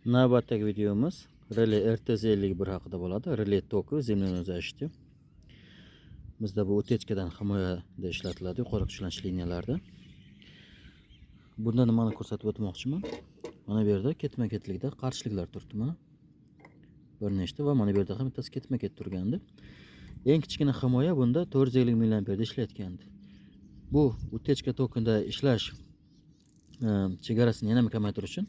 Navbatdagi videomiz rele RTZ51 haqida bo'ladi. Rele toki земляной защиты. Bizda bu утечка dan himoyada ishlatiladi yuqori kuchlanish liniyalarida. Bunda nimani ko'rsatib o'tmoqchiman? Mana bu yerda ketma-ketlikda qarshiliklar turibdi mana. Bir nechta va mana bu yerda ham bittasi ketma-ket turgandi. Eng kichkina himoya bunda 450 mAh da ishlayotgandi. Bu утечка tokida ishlash chegarasini yana kamaytirish uchun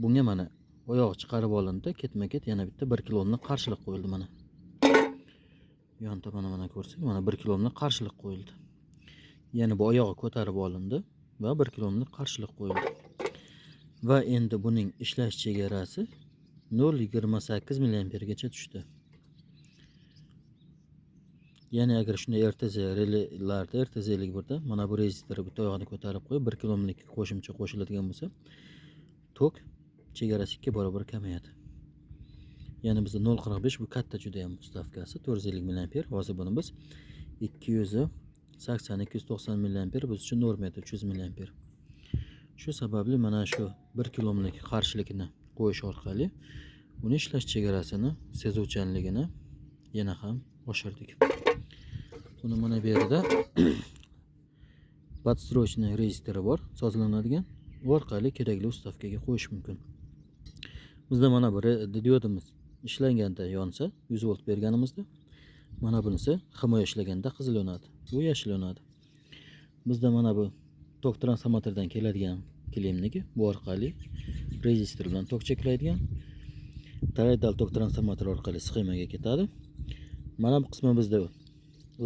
bunga mana oyog'i chiqarib olindi, ketma-ket yana bitta 1 kilomlik qarshilik qo'yildi mana. Yon tomoni mana ko'rsak, mana 1 kilomlik qarshilik qo'yildi. Ya'ni bu oyog'i ko'tarib olindi va 1 kilomlik qarshilik qo'yildi. Va endi buning ishlash chegarasi 0,28 milliampergacha tushdi. Ya'ni agar shunday RTZ relelarda RTZ51 da mana bu rezistor bitta oyog'ini ko'tarib qo'yib 1 kilomlik qo'shimcha qo'shiladigan bo'lsa, tok chegarasi 2 barobar kamayadi. Ya'ni bizda 0,45 bu katta juda ham уставка si 450 milliamper. Hozir buni biz 280 290 milliamper biz uchun norma edi, 300 milliamper. Shu sababli mana shu 1 kilomlik qarshilikni qo'yish orqali uni ishlash chegarasini, sezuvchanligini yana ham oshirdik. Buni mana bu yerda подстроечный rezistori bor, sozlanadigan. U orqali kerakli уставка ga qo'yish mumkin. Bizda mana bu diodimiz ishlanganda yonsa, 100 volt berganimizda, mana bunisi himoya ishlaganda qizil yonadi. Bu yashil yonadi. Bizda mana bu tok transformatordan keladigan клемм niki, bu orqali rezistor bilan tok cheklaydigan. Toroidal tok transformator orqali sxemaga ketadi. Mana bu qismi bizda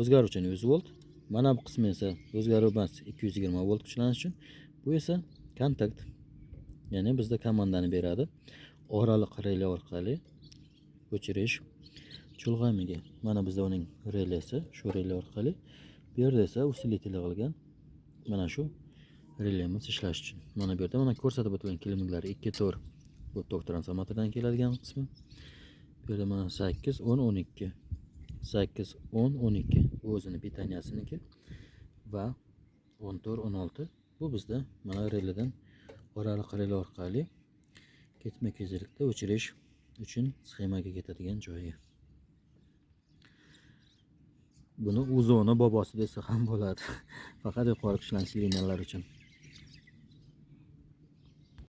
o'zgaruvchan 100 volt. Mana bu qismi esa o'zgaruv emas, 220 volt kuchlanish uchun. Bu esa kontakt. Ya'ni bizda komandani beradi. Oraliq rele orqali o'chirish chulg'amiga. Mana bizda uning relesi, shu rele orqali. Bu yerda esa усилитель qilgan mana shu relemiz ishlash uchun. Mana bu yerda mana ko'rsatib o'tilgan клемм lar 2, 4 bu tok transformatordan keladigan qismi. Bu yerda mana 8, 10, 12. 8, 10, 12 bu o'zini питания siniki va 14, 16 bu bizda mana reledan oraliq rele orqali ketma-ketlikda o'chirish uchun sxemaga ketadigan joyi. Buni uzoni bobosi desa ham bo'ladi. Faqat yuqori kuchlanish liniyalar uchun.